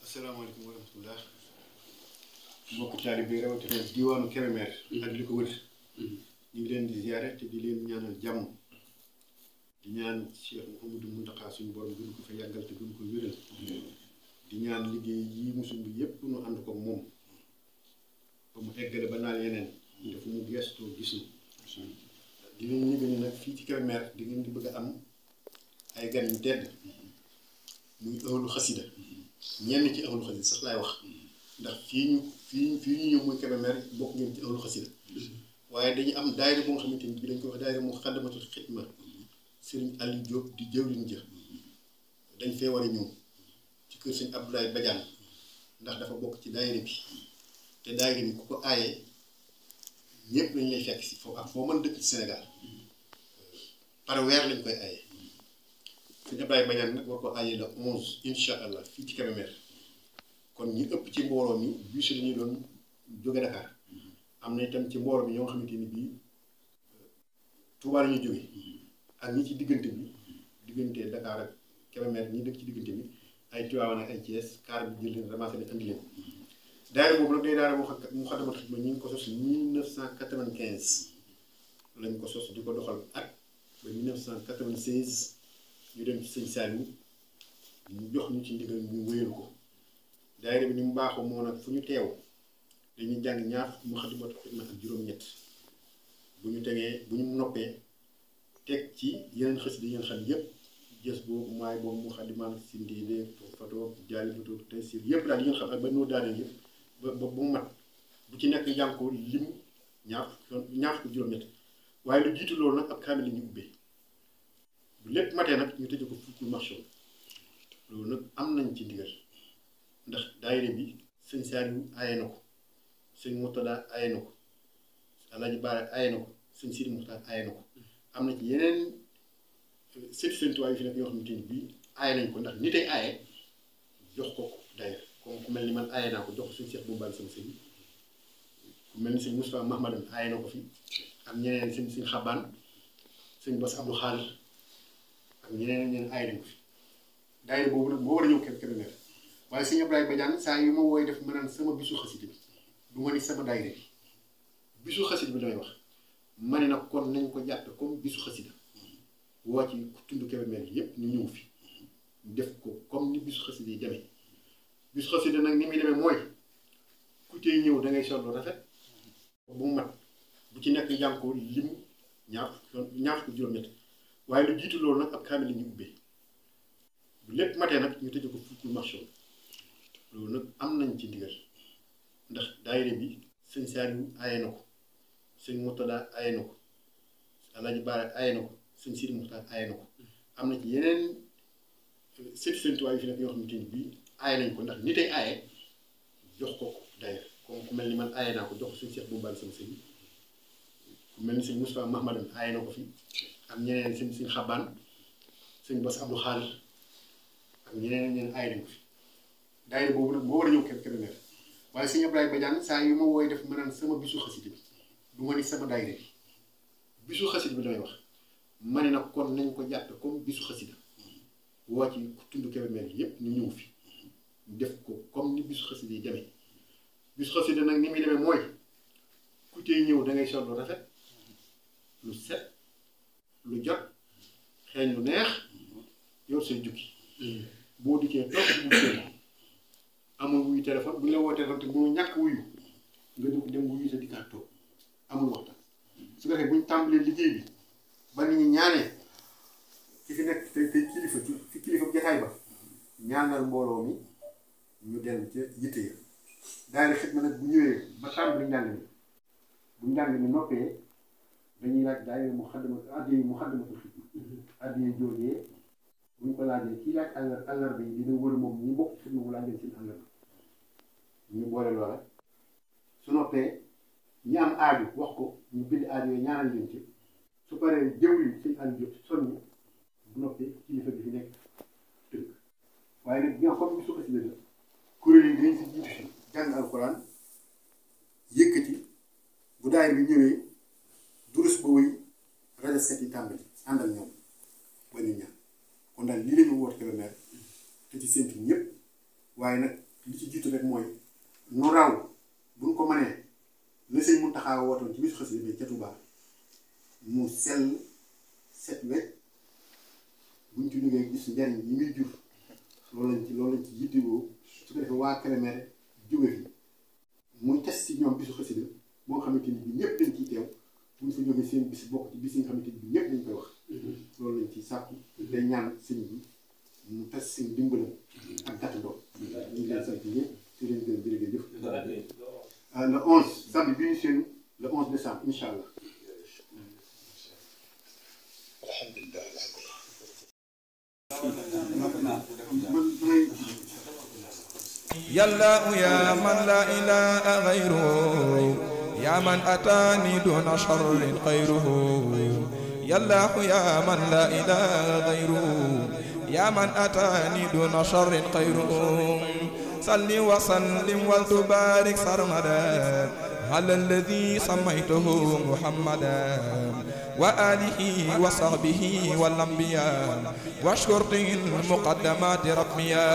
asalaamaaleykum wa rahmatulah mbokk taalibe bi rawatina diwaanu Kébémer ak li ko wër ñu ngi leen di ziare te di leen ñaanal jàmm di ñaan Cheikh Mouhamadou Mountakha suñu borom gën ko fa yàggal te gën ko wéral di ñaan liggéey yi musum bi yépp nu ànd ko moom ba mu eggale ba naal yeneen dafa mu gestoo gis na di leen yëgal ni nag fii ci Kébémer di ngeen di bëgg a am ay gan yu tedd muy ëwlu xasida ñenn ci ëwlu xasida sax laay wax ndax fii ñu ñëw muy Kébémer bokk ngeen ci ëwlu xasida waaye dañu am daayira bu nga xamante ni bi dañ ko wax daayira mu xaddamatul xidma Serigne Aliou Diop di jëwriñ ja dañ fee war a ñëw ci kër Serigne Abdoulaye Badiane ndax dafa bokk ci daayira bi te daayira bi ku ko aaye ñëpp lañ lay fekk si foo ak foo mën dëkk ci Sénégal par weer lañ koy aaye Serigne Abdoulaye Badiane nag war ko aaye la 11 incha allah fii ci Kébémer kon ñi ëpp ci mbooloo mi bus la ñuy doon jóge Dakar am na itam ci mbooloo mi ñoo xamante ni bii Touba la ñuy jóge ak ñi ci diggante bi diggante Dakar ak Kébémer ñi dëkk ci diggante bi ay Tivaouane ak ay Thiès car bi jël leen ramassé leen andi leen daayira boobu nag day daayira mu xaddamatul xidma ñu ngi ko sos 1995 lañ ko sos di ko doxal at ba 1996 ñu dem ci sëñ Saliou ñu jox ñu ci ndigal ñu wéyal ko daayira bi ni mu baaxoo moo nag fu ñu teew dañuy jàng ñaar mu xaddamatul xidma ak juróom-ñett bu ñu tegee bu ñu noppee teg ci yeneen xasida yi ngeen xam yëpp jës boobu maay boobu mu xaddimaan sindiide fatoo jaali fatoo tey si yëpp daal yi ngeen xam ak ba noo daanee yëpp ba mu mat bu ci nekk jàng ko lim ñaar fukki juróom-ñett waaye lu jiitu loolu nag ab kaamil la ñu ubbee bu lépp matee nag ñu tëjee ko fukki marché loolu nag am nañ ci ndigal ndax daayira bi sëñ Saliou aaye na ko sëñ Murtada aaye na ko Alaaji Baara aaye na ko sëñ Sidi Muxtaar aaye na ko am na ci yeneen sëti sëñ Tuubaa yu fi nekk yoo xamante ni bii aaye nañ ko ndax nit ay aaye jox ko daayira comme ku mel ni man aaye naa ko jox ko sëñ Cheikh Bombal sama sëñ ku mel ni sëñ Moustapha Mahmadan aaye na ko fi ak ñeneen sëñ Xabaan sëñ Bass Abdou Xaadir ak ñeneen aaye nañ ko fi daayira boobu nag moo war a ñëw Kébémer waaye sëñ Abdoulaye Badiane saa yu ma wooy def ma naan sama bisu xasida bi du ma ni sama daayira bi bisu xasida bi damay wax ma ne nag kon nañ ko jàppe comme bisu xasida woo ci tund Kébémer yépp ñu ñëw fi def ko comme ni bisu xasida yi demee bisu xasida nag ni muy demee mooy ku tey ñëw da ngay sol lu rafet bu mu mat bu ci nekk jàng ko lim ñaar ko juróom-ñett waaye lu jiitu loolu nag ab kaamil la ñu ubbee bu lépp matee nag ñu tëjee ko fukki marché loolu nag am nañ ci ndigal ndax daayira bi sëñ Saliou aaye na ko sëñ Murtada aaye na ko Alaaji Baara aaye na ko sëñ Sidi Muxtaar aaye na ko am na ci yeneen sëti sëñ Tuubaa yu fi nekk yoo xamante ni bii aaye nañ ko ndax nit ay aaye jox ko daayira comme ku mel ni man aaye naa ko jox ko sëñ Cheikh Bombal sama sëñ ku mel ni sëñ Moustapha Mahmadan aaye na ko fi ak ñeneen sëñ Xabaan sëñ Bass Abdou Xaadir ak ñeneen aaye nañ ko fi daayira boobu nag moo war a ñëw Kébémer waaye sëñ Abdoulaye Badiane saa yu ma wooy def ma naan sama bisu xasida bi du ma ni sama daayira bi bisu xasida bi damay wax ma ne nag kon nañ ko jàppe comme bisu xasida woo ci tund Kébémer yépp ñu ñëw fi def ko comme ni bisu xasida yi demee bisu xasida nag ni muy demee mooy ku tey ñëw da ngay sol lu rafet lu set lu jot xeeñ lu neex yor say jukki boo dikkee toog bu génn amul wuyu téléphone bu ñu la woo téléphone te bu ñàkk wuyu nga dugg dem wuyu sa dikkaat toog amul waxtaan su ko defee bu ñu tàmbalee liggéey bi ba nit ñi ñaanee ki fi nekk tey kilifa fi kilifa jataay ba ñaanal mbooloo mi ñu dellu ca yitte ya daayira xidma nag bu ñëwee ba tàmbali njàng mi bu njàng mi noppee dañuy laaj daayira mu xaddamatul xidma addiye joojee bu ñu ko laajee kii laaj àllarba yi dina wër moom ñi bokk xidma mu laajal seen àllarba ñu boole loola su noppee ñi am aaju wax ko ñu bind aaju yooyu ñaanal leen ci su paree jëwriñ sëñ Aliou Diop soññ bu noppee kilifa bi fi nekk tënk waaye nag ñoo comme bisu xasida la kuréel yi dañ si jiitu si jàng alxuraan yëkkati bu daayira bi ñëwee durus ba wëy rajo set yi tàmbali ànd ak ñoom ba ñu ñaan kon daal lii la ñu woote Kébémer te ci séntu ñëpp waaye nag li ci jiitu rek mooy nu raw buñ ko mënee la sëñ Muntaxa wootoon ci bisu xasida bi ca Tuubaa mu sell set wet buñ ci jógee gis njariñ yi muy jur loolu lañ ci yittewoo su ko defee waa Kébémer jóge fi muy tes ci ñoom bisu xasida boo xamante ni bi ñëpp dañ ciy teew buñ fa jógee seen bis bokk ci bis yi nga xamante ni bi ñëpp dañ koy wax loolu lañ ciy sàkku day ñaan sëñ bi mu tas seen dimbalam ak gàttandoo ñu ngi leen sant ñëpp te leen gërëm jërëjëf le 11 samedi bi ñu seen le 11 décembre incha allah alhamdulilah يلا يا من لا إله غيره يا من أتاني دون شر غيره يلا يا من لا إله غيره يا من أتاني دون شر غيره صل وسلم وتبارك سرمدا على الذي سميته محمدا وآله وصحبه والأنبياء واشكر المقدمات ربيا